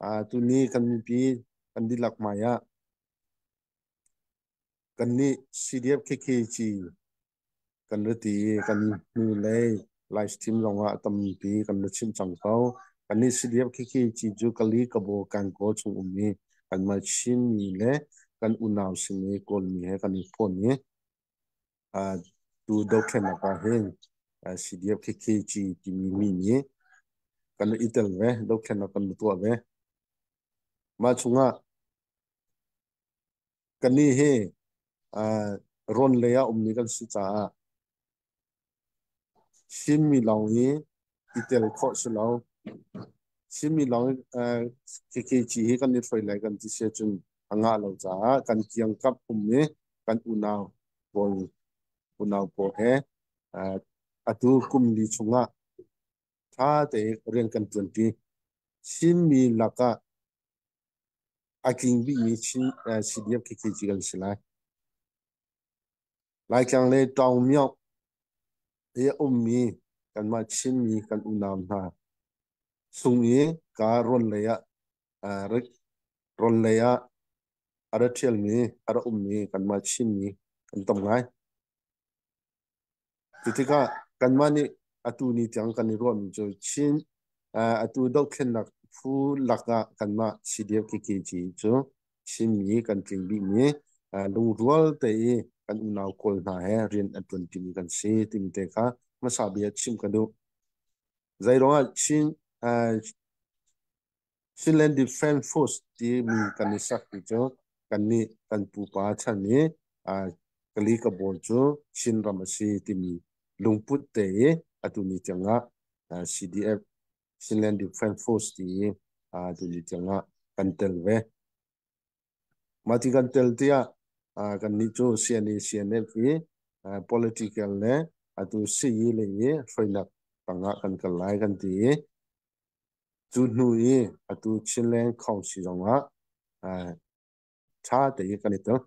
Tuni kan mipi kan dihlak hmai ah kannih CDF KKG kan ra ti i kan hnulei live stream zongah tampi kan ra chimh cang ko. Kannih CDF KKG cu Kali Kabo Kankaw chung ummi kanmah Chinmi le kan unau simi Kawlmi he kan i fawn i tu dothlennak ah hin CDF KKG timi mi nih kan i tel ve, dothlennak kan tuah ve. Mah chungah kannih hi rawn lei ah ummi kan si caah Chinmi lawng hi i tel khawh si lo. Chinmi lawng KKG hi kan i hruai lai kan ti si ahcun a ngah lo caah kan kiangkap um i kan unau pawl he atu kum li chungah ṭha tein rian kan ṭuanṭi. Chinmi lakah a tling bikmi Chin CDF KKG kan si lai. Laitlang le Taungmyoh i a ummi kanmah Chinmi kan unau hna chung i ka rawn lei ah a ra ṭhialmi, a ra ummi kanmah Chinmi kan tam ngai. Cu tikah kanmah nih atu ni tiang kan i ruahmi cu Chin atu dohthlennak phu lakah kanmah CDF KKG cu Chinmi kan tling bikmi, lungrual te i kan unau Kawl hna he rian a ṭuanṭimi kan si timi te kha hmasa bia chim ka duh. Zeiruangah Chinland Defence Force timi kan i sak ti cu kannih kan pupa chan i Kali Kabawl cu Chinram a si timi lungput te i atu ni tiangah CDF, Chinland Defence Force ti i atu ni tiangah kan tel ve. Mah ti kan tel tiah kannih cu CNA CNF hi political le atu sii lei i hruainak tangah kan kal lai kan ti i cu hnu i atu Chinland Council zongah ṭha tein kan i tel.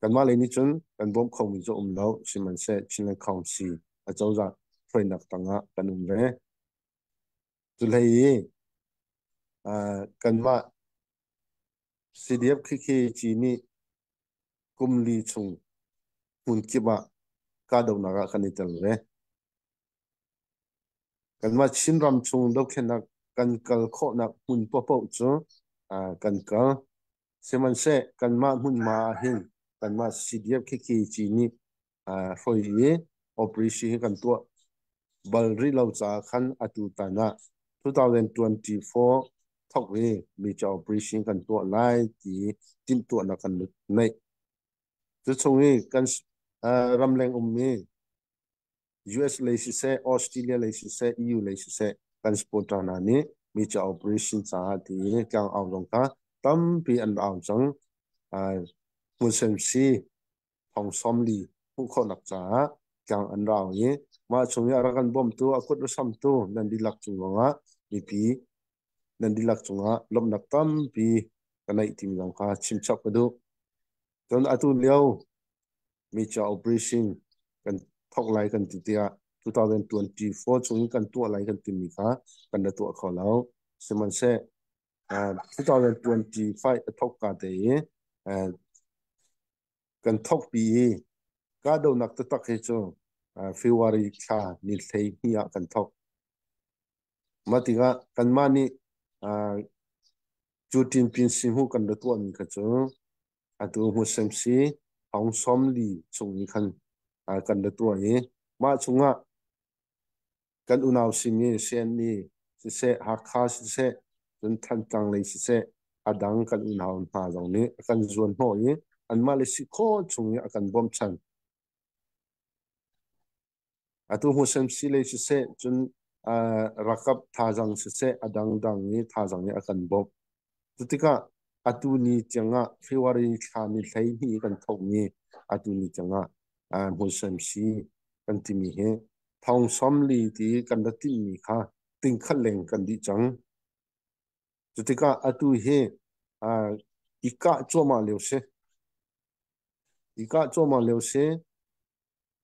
Kanmah lei nih cun kan bawmh khomi cu um lo, sihmanhseh Chinland Council acozah hruainak tangah kan um ve. Cu hlei i kanmah CDF KKG nih kum li chung hmunkip ah kahdohnak ah kan i tel ve. Kanmah Chinram chung dothlennak kan kal khawhnak hmun paohpaoh cu kan kal. Sihmanhseh kanmah hmunhma ah hin kanmah CDF KKG nih hruai i operation hi kan tuah bal rih lo caah khan atu tan ah 2024 thawk i major operation kan tuah lai ti timhtuahnak kan neih. Cu chung i kan ramleng ummi US lei siseh, Australia lei siseh, EU lei siseh kan supporter hna nih major operation caah ti tlangau zong kha tampi an au cang. Hmun si thong 40 hmuh khawhnak caah tlang an rau i mah chung i a rak kan bawmtu, a kut a samtu nan dihlak cung zongah, mipi nan dihlak cungah lawmhnak tampi ka neih timi zong kha chimchap ka duh. Cun atu lio major operation kan thawk lai kan ti tiah 2024 chung kan tuah lai kan timi kha kan ra tuah kho lo. Sihmanhseh 2025 a thawk ka te i kan thawkpi i kahdohnak taktak hi cu February thla ni 12 ah kan thawk. Mah tikah kanmah nih cu ṭinpin sihhmuh kan ra tuahmi kha cu atu hmusemsi thong 40 chung i khan kan ra tuah i mah chungah kan unau simi CNA siseh, Hakha siseh, cun Thantlang lei siseh, a dang kan unau hna zong nih a kan zuan hnawh i anmah le si khawh chung i a kan bawmchan. Atu hmusemsi lei siseh, cun rakap thazaang siseh, a dangdang i thazaang nih a kan bawmh. Cutikah atu ni tiangah February thla ni 12 kan thawkmi atu ni tiangah hmusemsi kan timi hi thong 40 ti kan ra timhmi kha tingkhat leng kan dih cang. Cutikah atu hi i kah cuahmah lio si. I kah cuahmah lio si.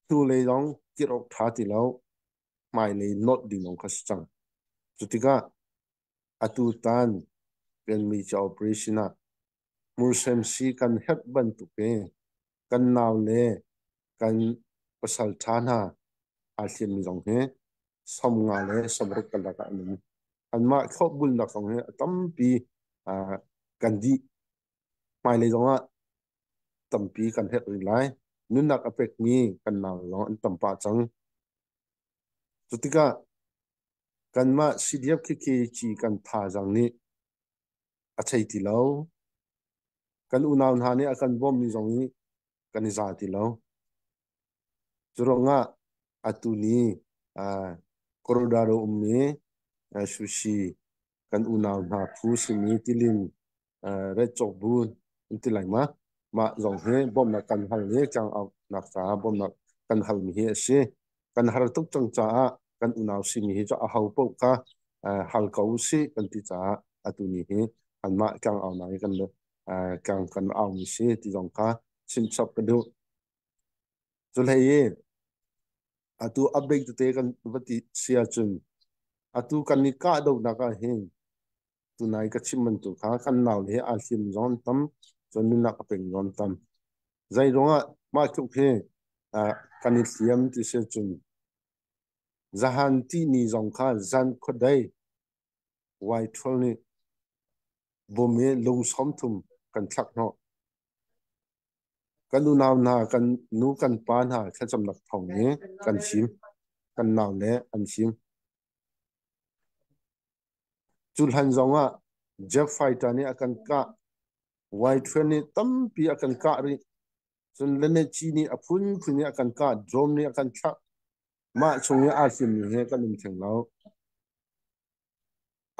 Hnulei zong kir awk ṭha ti lo. Hmailei nolh ding lawng kha si cang. Cutikah atu tan Pianmi ca operation ah hmursemsi kan herh bantuk in kan nau le kan pasal ṭha hna aa hliammi zong hi 50 le 60 karlak ah an um. Anmah thlopbulnak zong hi a tampi kan dih. Hmailei zong ah tampi kan herh rih lai. Nunnak a pekmi kan nau zong an tam pah cang. Cutikah kanmah CDF KKG kan thazaang nih a thei ti lo. Kan unau hna nih a kan bawmmi zong nih kan i za ti lo. Curuangah atu ni Colorado ummi sushi kan unau hna phu simi tilin Red Cawk Bu an ti lai ma? Mah zong hi bawmhnak kan hal i tlangauknak caah bawmhnak kan halmi hi a si. Kan har tuk cang caah kan unau simi hi cu aho paoh kha hal ko usih kan ti caah atu ni hi anmah tlangaunak hi kan tlang kan aumi si ti zong kha chimchap ka duh. Cuhlei i atu update tete kan va ti si ahcun atu kan i kahdohnak ah hin tunai ka chim bantuk kha kan nau le aa hlim zong an tam, cun nunnak a peng zong an tam. Zei ruangah mah tluk hi kan i hliam ti si cun zahan tihni zong kha zan khuadei Y12 nih bom i lung 30 kan thlak hnawh. Kan unau hna, kan nu kan pa hna thlacamnak thawng i kan fim, kan nau le an fim. Cu hlan zongah jet fighter nih a kan kah. Y-12 nih tampi a kan kah rih. Cun Leneci nih a phunphun nih a kan kah. Drone nih a kan thlah. Mah chung i aa hlimmi he kan um theng lo.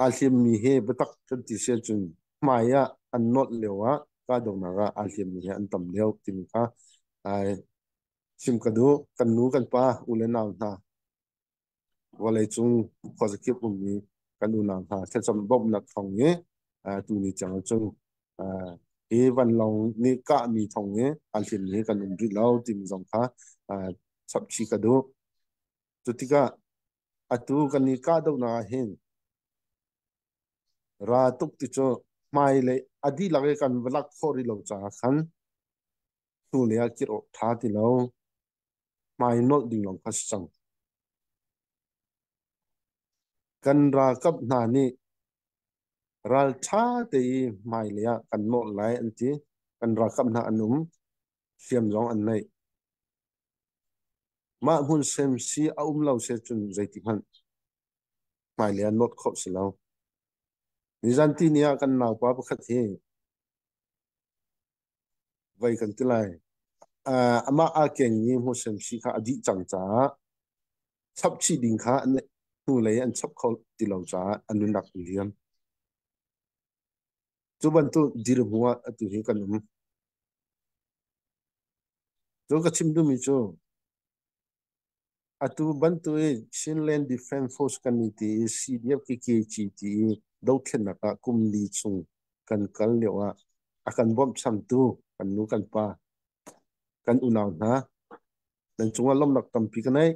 Aa hlimmi he biatak kan ti si ahcun hmai ah an nolh lio ah kahdohnak ah aa hlimmi he an tam lio timi kha ai chim ka duh. Kan nu kan pa u le nau hna vawleicung khuazakip ummi kan unau hna thlacam bawmhnak thawng i tuni tiang cun hi vanlawng nih kahmi thawng i a hlim hi kan um rih lo timi zong kha chapchih ka duh. Cu tikah atu kan i kahdohnak ah hin ra tuk ti cu hmailei a dihlak i kan va lak khawh rih lo caah khan hnulei ah kir awk ṭha ti lo. Hmai nolh ding lawng kha si cang. Kan ralkap hna nih ralṭha te i hmailei ah kan nolh lai an ti. Kan ralkap hna an um, hriam zong an nei. Mah hmun semsi a um lo se cun zeiti hmanh hmailei ah nolh khawh si lo. Nizan tihni ah kan naupa pakhat hi voi kan ti lai. Amah aa kengmi hmusemsi kha a dih cang caah chapchih ding kha hnulei an chap kho ti lo caah a nunnak a liam. Cu bantuk dirhmun ah atu hi kan um. Cu ka chim duhmi cu atu bantuk i Chinland Defense Force kan i ti i CDF KKG ti i dothlennak ah kum li chung kan kal lio ah a kan bawmhchantu kan nu kan pa kan unau hna nan cungah lawmhnak tampi ka nei.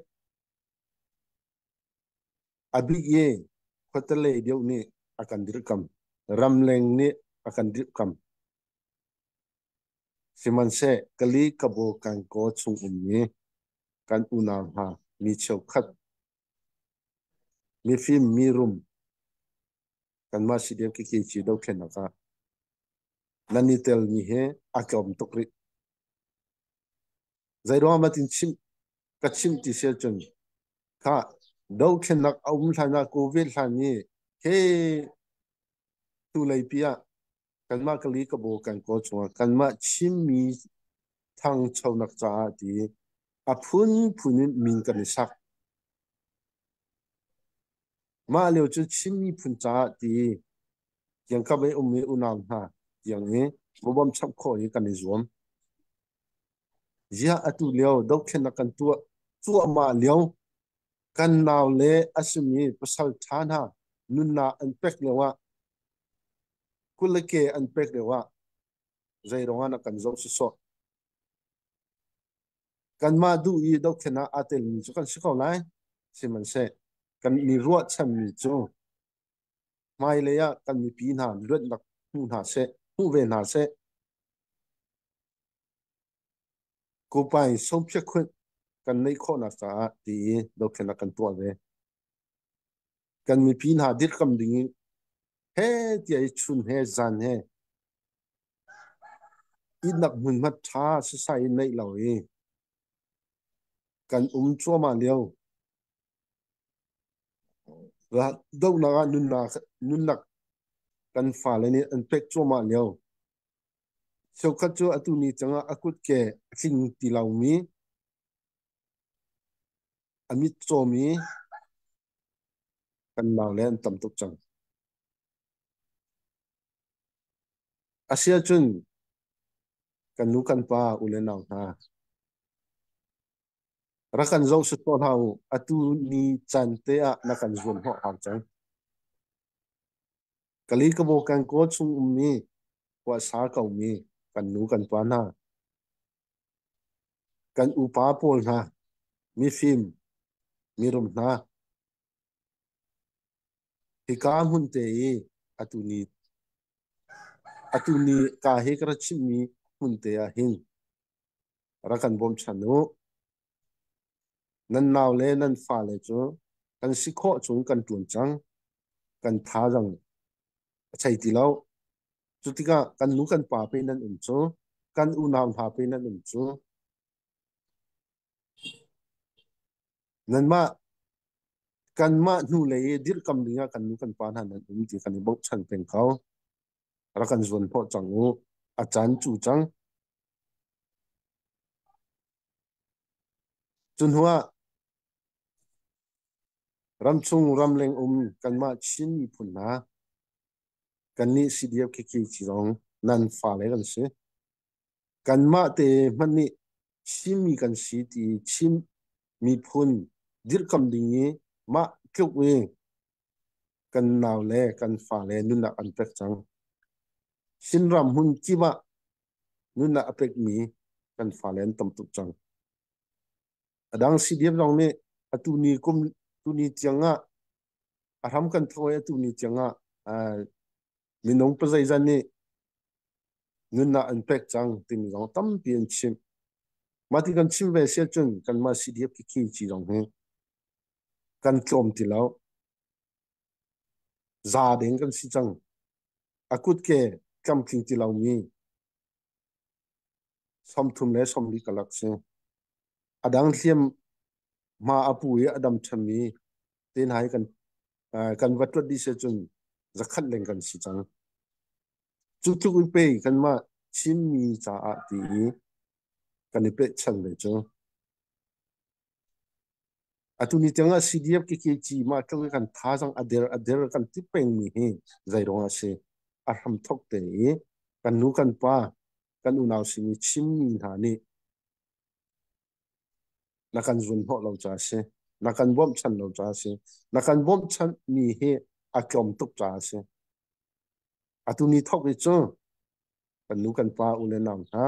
A bik i khuatelei deuh nih a kan dirhkam, ramleng nih a kan dirhkam. Sihmanhseh Kali Kabo Kankaw chung ummi kan unau hna mi cheukhat mifim mirum kanmah CDF KKG dothlennak ah nan i telmi hi a tlawm tuk rih. Zeiruang ah matin chim ka chim ti si ahcun kha dothlennak a um hlan ah COVID hlan i he tu leipi ah kanmah Kali Kabo Kankaw chungah kanmah Chinmi thangchonak caah ti a phunphun in min kan i sak. Mah lio cu Chin miphun caah ti kiangkap i ummi unau hna tiang i bawmchap khawh hi kan i zuam. Ziah atu lio dothlennak kan tuah cuahmah lio kan nau le a simi pasal ṭha hna nunnak an pek lio ah kut le ke an pek lio ah zei ruangah na kan zoh sawsawh. Kanmah duh i dothlen ah aa telmi cu kan si ko lai. Sihmanhseh kan i ruahchanmi cu Hmailei ah kan mipi hna luatnak hmu hna seh, hmu ve hna seh. Kupai sophiakhunh kan neih khawhnak caah ti i dothlennak kan tuah ve. Kan mipi hna dirhkam ding in he tiah i chun he zan he ihnak hmunhma ṭha sasai in neih lo i kan um cuahmah lio. Dohnak ah nunnak kan fale nih an pek cuahmah lio. Cheukhat cu atu ni cangah a kutke a tling ti lomi, a mit cawmi kan naule an tam tuk cang. Asiahcun kan nu kan pa u le nau hna, rak kan zoh sawsawh hlah u. Atu ni caan te ah na kan zuam hnawh hau cang. Kali kabaw kan kaw chung ummi huahsa komi kan nu kan pa hna, kan upa pawl hna, mifim, mirum hna, hika hmun te i atu ni ka hi ka ra chimmi hmun te ah hin rak kan bawmchan u. Nan nau le nan fale cu kan si khawh chung kan ṭuan cang. Kan thazaang a chei ti lo. Cu tikah kan nu kan pa pe nan um cu, kan unau hna pe nan um cu. Nanmah kanmah hnulei i dirhkam dingah kan nu kan pa hna nan um ti kan i bochan peng ko. Rak kan zuan hnawh cang u. A caan cu cang. Cu hnuah ramchung ramleng um kanmah Chin miphun hna kannih CDF KKG zong nan fale kan si. Kanmah te hmanh nih Chinmi kan si ti Chin miphun dirhkam ding i mah tluk i kan nau le kan fale nunnak an pek cang. Chinram hmun kip ah nunnak a pekmi kan fale an tam tuk cang. A dang CDF zong nih atu ni kum tuni tiang ah a hram kan thawi atu ni tiang ah minung pazeizat nih nunnak an pek cang timi zong tampi an chim. Mah ti kan chim ve si ahcun kanmah CDF khi ci zong hi kan tlawm ti lo. Za deng kan si cang. A kutke tlamtling ti lomi 34 karlak si. A dang hliam hma a pu i a dam ṭhanmi te hna hi kan va ṭuat dih si cun 100 leng kan si cang. Cu tluk in pei kanmah Chinmi caah ti i kan i pehchan ve cu. Atu ni tiang ah CDF KKG mah tluk i kan thazaang a der kan ti pengmi hi zeiruang ah si? A hramthok te i kan nu kan pa kan unau simi Chinmi hna nih na kan zunhnawh lo caah a si. Na kan bawmhchanh lo caah a si. Na kan bawmhchanhmi hi a tlawm tuk caah a si. Atu ni thok i cu kan nu kan pa u le nau hna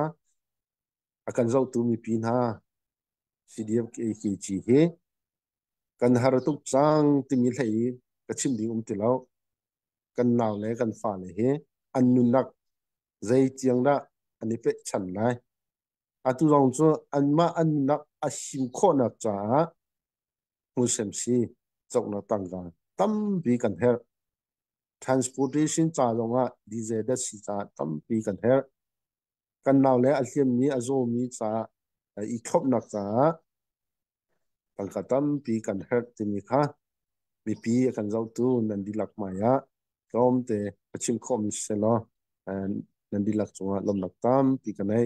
a kan zohtu mipi hna CDF KKG hi kan har tuk cang timi hlei i ka chim ding um ti lo. Kan nau le kan fale hi an nunnak zei tiang dah an i pehchan lai. Atu zong cu anmah an nunnak a him khawhnak caah hmusemsi cawknak tangka tampi kan herh. Transportation ca zongah DJ datsi caah tampi kan herh. Kan naule a hliammi a zawmi caah i thlopnak caah tangka tampi kan herh timi kha mipi a kan zohtu nan dihlak hmai ah tlawmte ka chim khawhmi si law nan dihlak cungah lawmhnak tampi ka nei.